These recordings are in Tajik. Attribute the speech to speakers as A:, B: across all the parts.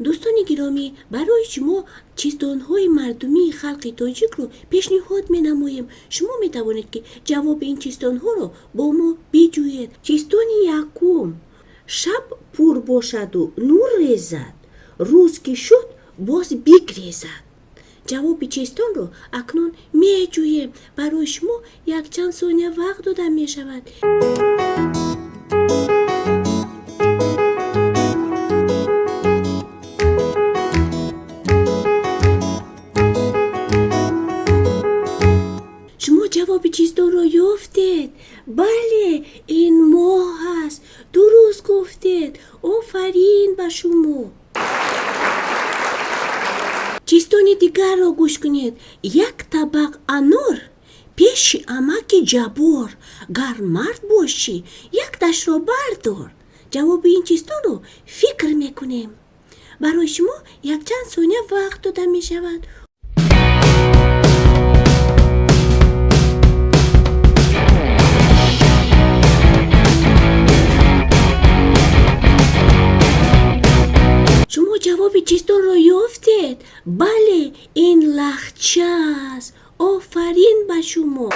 A: Дӯстони гиромӣ, барои шумо чистонҳои мардумии халқи тоҷикро пешниҳод менамоем. Шумо метавонед, ки ҷавоби ин чистонҳоро бо мо биҷӯед. Чистони якум: шаб пур бошаду нур резад, рӯз ки шуд, боз бигрезад. Ҷавоби чистонро акнун меҷӯем. Барои шумо якчанд сония вақт дода мешавад. Шумо ҷавоби чистонро ёфтед? Бале, ин моҳ аст. Дуруст гуфтед. Офарин ба шумо. Чистони дигарро гӯш кунед. Як табақ анор пеши амаки Ҷаббор, гар мард бошӣ, якташро бардор. Ҷавоби ин чистонро фикр мекунем. Барои шумо якчанд сония вақт дода мешавад. Шумо ҷавоби чистонро ёфтед? Бале, ин лахча аст. Офарин ба шумо.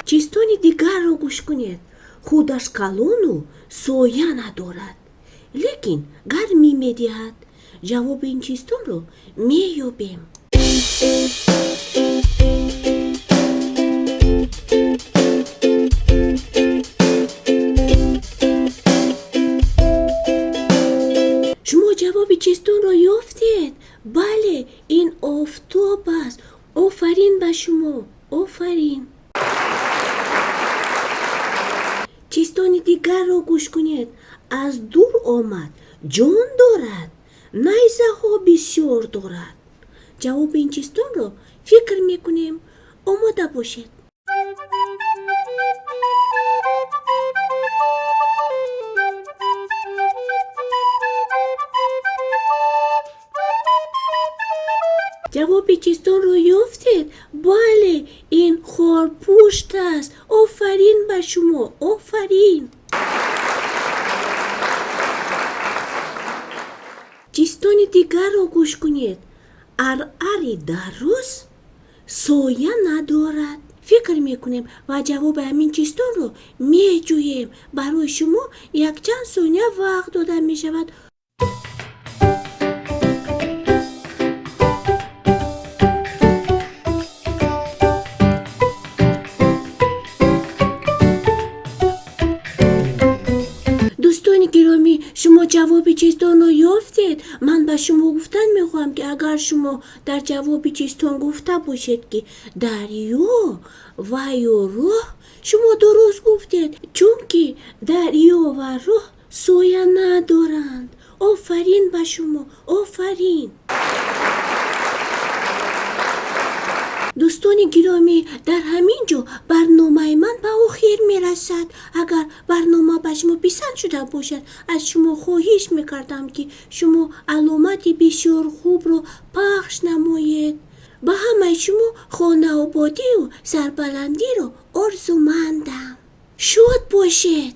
A: Чистони дигарро гӯш кунед. Худаш калону соя надорад, лекин гармӣ медиҳад. Ҷавоби ин чистонро меёбем. Шумо ҷавоби чистонро ёфтед? Бале, ин офтоб аст. Офарин ба шумо, офарин. Чистони дигарро гӯш кунед. Аз дур омад, ҷон дорад, найзаҳо бисёр дорад. Ҷавоби ин чистонро фикр мекунем. Омода бошед. Ҷавоби чистонро ёфтед? Бале, ин хорпушт аст. Офарин ба шумо, офарин. Чистони дигарро гӯш кунед. Арари дароз соя надорад. Фикр мекунем ва ҷавоби ҳамин чистонро меҷӯем. Барои шумо якчанд сония вақт дода мешавад. Дӯстони гиромӣ, шумо ҷавоби чистонро ёфтед? Ман ба шумо гуфтан мехоҳам, ки агар шумо дар ҷавоби чистон гуфта бошед, ки дарё ва ё роҳ, шумо дуруст гуфтед, чунки дарё ва роҳ соя надоранд. Офарин ба шумо, офарин. Дӯстони гиромӣ, дар ҳамин ҷо барномаи ман ба охир мерасад. Агар барнома ба шумо писанд шуда бошад, аз шумо хоҳиш мекардам, ки шумо аломати бисёр хубро пахш намоед. Ба ҳамаи шумо хонаободию сарбаландиро орзумандам. Шод бошед.